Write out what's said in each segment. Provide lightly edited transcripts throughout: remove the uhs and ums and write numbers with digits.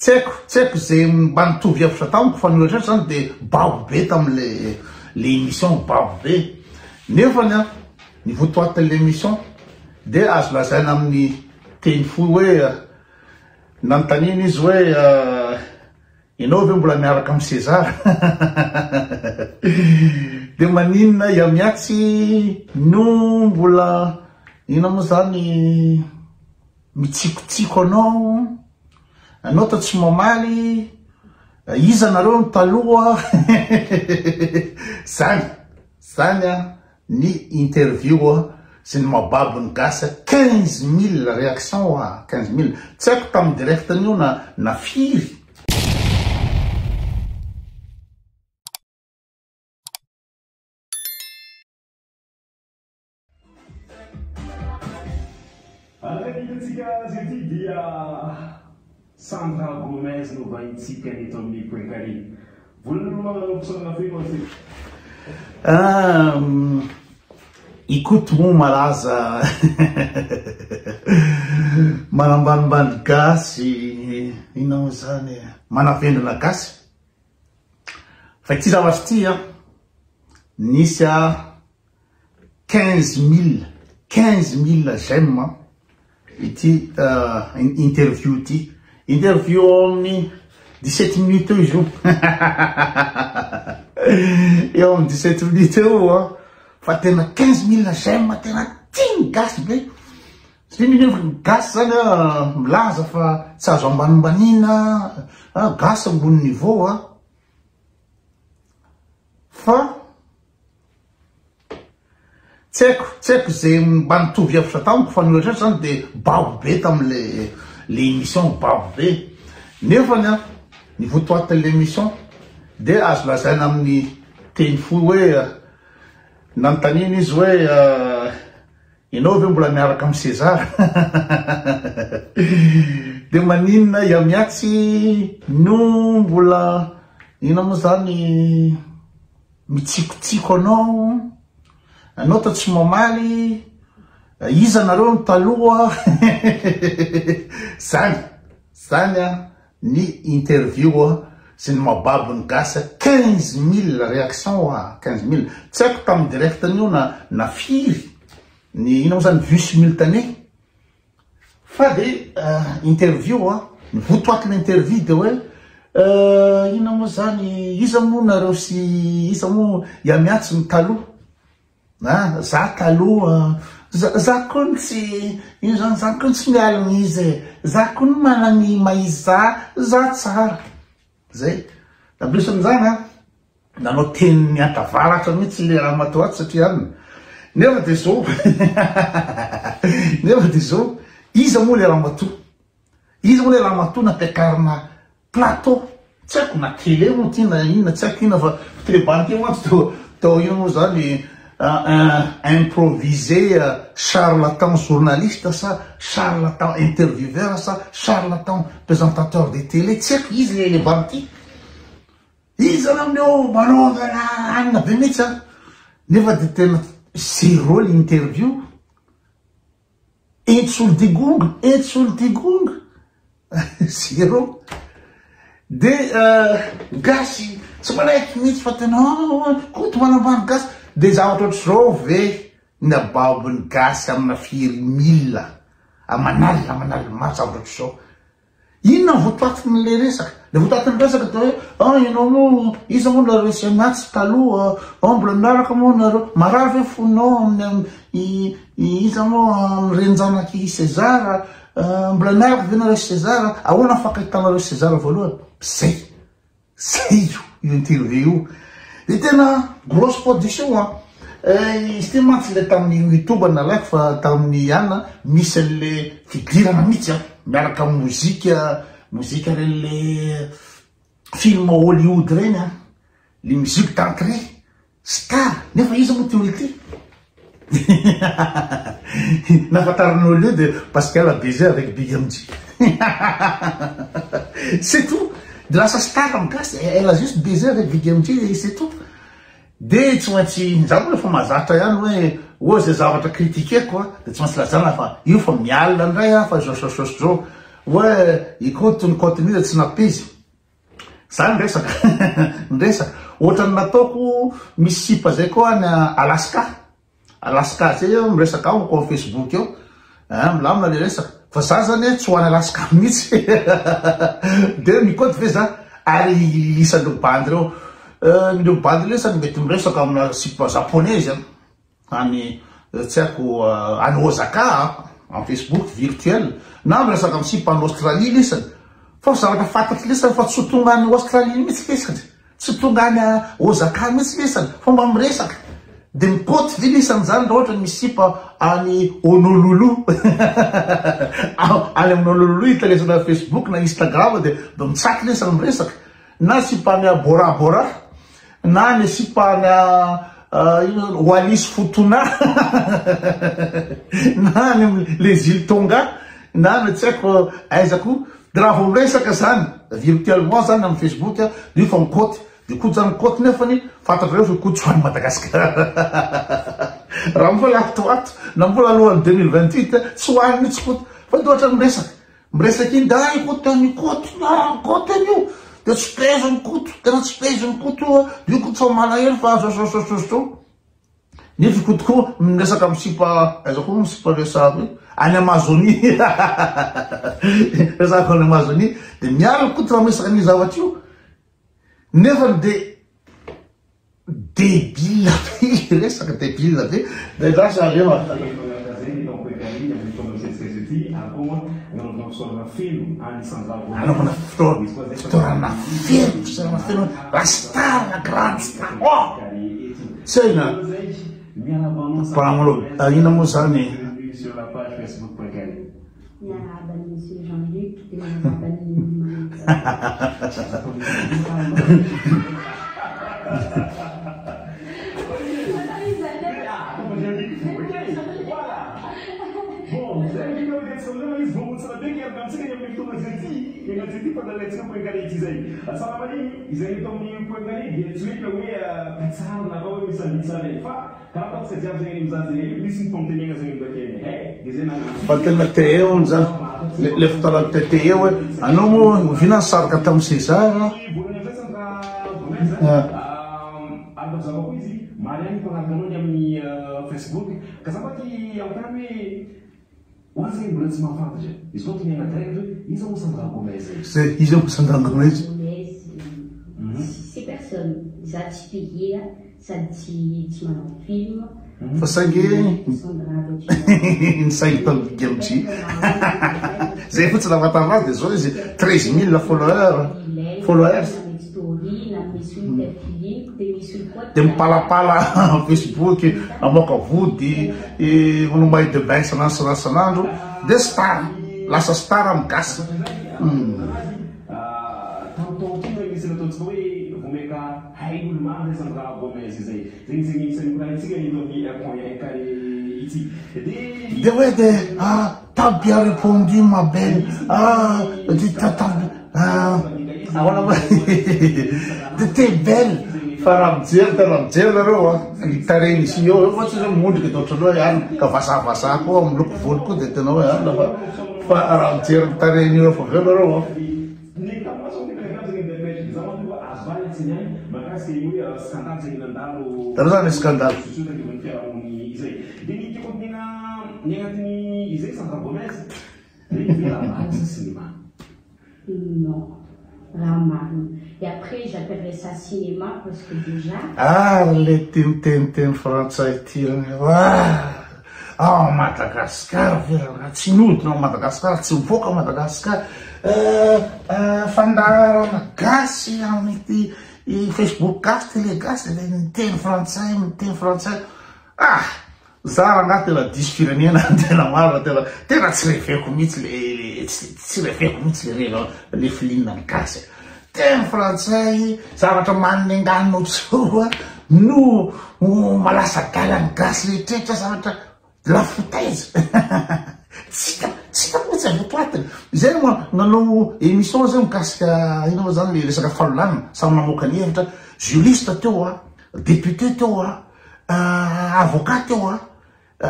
Tsy haiko, tsy haiko izay mba nitovy hevitra tamiko fa ny olona rehetra zany dia babo be tamin'le le émission, babo be. Nefany an, ny votoatin'le émission dia azo lazaina amin'ny teny fohy hoe nanontaniana izy hoe ianao ve mbola miaraka amin'i César? Dia maninona i Amiatsy no mbola inona moa zany mitsikotsiko anao? Anao to tsy mamaly, iza nareo no taloha? Zany, zany an ny interview sy ny mababo ny gasy 15 mille réaction hoa, 15 mille, tsy haiko tamin'ny direct an'io na na firy. Araka ny hitantsika azy ity dia Sandra Gomez no vahintsika eto amin'ny Point Carré. Volan'olomanga manao fisaorana feno an'i Ikoto moa malaza manambanimbany gasy, inona moa izany e, manavendrina gasy. Fa ity zavatra ity an, nisy 15 mille, 15 mille j'aime ity interview ity. Interview ao amin'ny 17 minutes eo izy io. Eo amin'ny 17 minutes eo an, fa tena 15 mille j'aime, tena tia ny gasy be. Satria nefa ny gasy zany an, milaza fa tsy azo ambanimbaniana, gasy ambony niveau an. Fa tsy haiko, tsy haiko izay mba nitovy hevitra tamiko fa ny olona rehetra zany dia babo be tamin'le le émission, babo be. Nefany an, ny votoatin'le émission dia azo lazaina amin'ny teny fohy hoe nanontaniana izy hoe ianao ve mbola miaraka amin'i César? Dia maninona i Amiatsy no mbola inona moa zany mitsikotsiko anao? Anao to tsy mamaly, iza nareo no taloha? Zany, zany an ny interview sy ny mababo ny gasy 15 mille réaction hoa, 15 mille, tsy haiko tamin'ny direct an'io na na firy ny inona moa zany vue simultanée fa de interview an, ny votoatin'ny interview de hoe inona moa zany, iza moa nareo sy iza moa i Amiatsy no taloha? Ah, za taloha, za, za kony tsy, ino zany, za kony tsy mialona izy e, za kony manana maha izy za, za tsara. Zay. En plus an'izany an, nanao teny miankavaratra mihitsy le ramatoa ato satria anona. Nefa de zao, nefa de zao, iza moa le ramatoa? Iza moa le ramatoa nampiakarina plateau? Tsy haiko na télé moa ty na inona, tsy haiko inona fa télé teo mantsy teo, tao inona moa zany improvisé charlatan journaliste sa charlatan intervieweur sa charlatan présentateur de télé, tsy haiko izy le le bandy ty. Izy zany amin'io manao anina be mihitsy an, nefa de tena zéro l'interview. Entsoldigonga, entsoldigonga, zéro. De gasy tsy manaiky mihitsy fa tena Koto manambany gasy. De zavatra ohatr'izao ve ny ababon'ny gasy amina firy mille, aman'alina aman'alina maro zavatra ohatr'izao. Inona ny votoatin'le resaka? Le votoatin'ny resaka dia hoe ah ianao moa iza moa nareo SMH taloha, ah mbola miaraka moa nareo, marary ve fonao amin'ny i iza moa amin'ny renin-janak'i César, mbola miaraka ve nareo sy César, ahoana ny fankahitanareo César voalohany? Zay. Zay io io interview io. Dia tena grosse production an. Izy ity mantsy ilay tamin'ny youtube nalaiko fa tamin'ny an misy an'le fidirana mihitsy an, miaraka amin'ny mozika, mozika ireny le film Hollywood ireny an, le musique d'entrée. Star! Nefa iza moa ty olona ity? Nahafantaran'ny olona io dia Pascal a baisé avec Big MJ. C'est tout. De lasa star amin'ny gasy, elle a juste baisé avec Big MJ et c'est tout. Dia tsy maintsy, za moa efa mahazatra ihany hoe oa izay zavatra critiquer-ko dia tsy maintsy lazana fa io fa mialona indray aho fa zao zao zao zao. Hoe i Koto ny kaotin'iza tsy nampizy. Zany ny resaka, ny resaka. Ohatran'ny nataoko misy sipa zay koa any Alaska. Alaska zay aho miresaka amiko ao Facebook eo. Ah, milamina le resaka. Fa za zany tsy ho any Alaska mihitsy. De mikaoty ve za? Ary isan'ireo bandy ireo. Ireo bandy ireo isany mety miresaka amina sipa japonaise an. Any tsy haiko any Osaka a, am Facebook virtuel, na miresaka am sipa any Australie lesany, fa zavatra fantatro lesany fa tsy ho tonga any Australie mihitsy lesany, tsy tonga any Osaka mihitsy lesany, fa mba miresaka, de mikaoty ve lesany zany raha ohatra misy sipa any Honolulu, any Honolulu hita lesany am Facebook na Instagram de mitsaky lesany miresaka, na sipa any Bora Bora. Na ny sipa any ino zany Wallis Futuna na any amin'ny les îles Tonga na ny tsy haiko aiza koa de raha vao miresaka zany virtuellement zany amin'ny Facebook de io fa mikaoty de koa zany mikaoty nefany fantatrareo fa koa tsy ho any Madagasikara raha mbola ato ato na mbola alohan'ny 2028 tsy ho any mihitsy koa fa de ohatra miresaka Miresaka iny dia ay Koto any Koto ah Koto anie io dia tsy peheziny Koto tena tsy peheziny Koto io ah io Koto fa malahelo fa zao zao zao zao zao nefa i Koto koa miresaka amin'ny sipa aiza koa moa sipa resahako io any Amazonie resahako any Amazonie dia miala Koto raha miresaka an'io zavatra io nefa dia Debile be le resaka, debile be. Dia lasa avy eo Anaovana fotoana feno, fisaorana feno, la star, la grande star. Oh! Tsy haina. Fa inona moa zany? Miarahaba an'i Monsieur Jean Luc dia miarahaba ny olona Fa tena te eo hono zany le fotoana te te eo hoe anao moa oviana nisaraka tamin'i César a? Zay, iza moa Sandra Gomez? C'est personne, za tsy mpihira sady tsy tsy manao film. Fa saingy nisaingy tamin'ny Big MJ. Zay fotsiny nahafantarana azy dia zao izy 13 000 followers. Followers. Dia mipalapala Facebook, mamoaka vody, manao maillot de bain isan'andro isan'andro isan'andro, dia star, lasa star amin'ny gasy. Dia hoe dia ah, t'as bien répondu ma belle, ah, ah, ahoana moa dia t'es belle fa raha mijery tena mijery nareo a ny tarehiny sy eo eo fa tsy hoe mondrika dia ohatran'ny hoe any ka vazaha koa miloko volo koa dia tena hoe any fa fa raha mijery ny tarehiny eo efa avy eo nareo a. Nareo zany scandale. Non, raha marina. Et après j'appellerai ça cinéma parce que déjà. Ah ry le ty miteniteny frantsay ty ry ah! Ao Madagascar ve rangaha tsy mihodina ao Madagascar tsy mivoaka Madagascar eh, eh, fandaharana gasy amin'ity Facebook gasy télé gasy le miteny frantsay miteny frantsay ah! Za rangahy tena diso firenena tena marina tena tena tsy reveko mihitsy le tsy reveko mihitsy le reva le feeling ny gasy teny frantsay zavatra manenganina ohatr'izao no malasa adala ny gasy rehetrrehetra zavatra la foutaise tsy hita tsy hitako mihitsy ny votoatiny izay no nanao émission zay mikasika inona moa zany le resaka fanolanana samy namoaka ny hevitra juriste teo a député teo a Avocat teo a,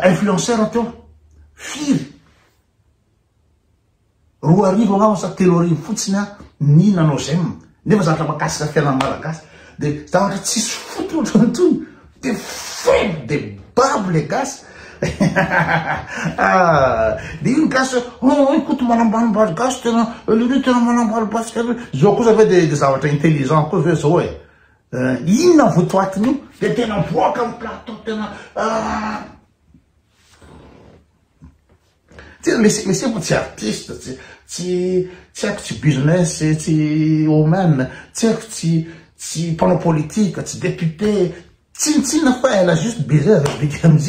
influenceur teo, firy? 2000 angamba sa 3000 fotsiny a ny nanao j'aime, nefa zavatra mahakasika fiainan'ny Malagasy, de zavatra tsisy fotony ohatran'itony, de feno, de babo le gasy. De io ny gasy hoe, oh, Koto manambanimbany gasy, tena leroa tena manambany basy, zao kosa ve de zavatra intelligent koa ve zao e? Inona ny votoatin'io? De tena mivoaka amin'ny plateau tena Tsy le le sipa tsy artiste, tsy tsy tsy haiko tsy business, tsy woman, tsy haiko tsy tsy mpanao politique, tsy député, tsinontsinona fa elle a juste baisé avec Big MJ.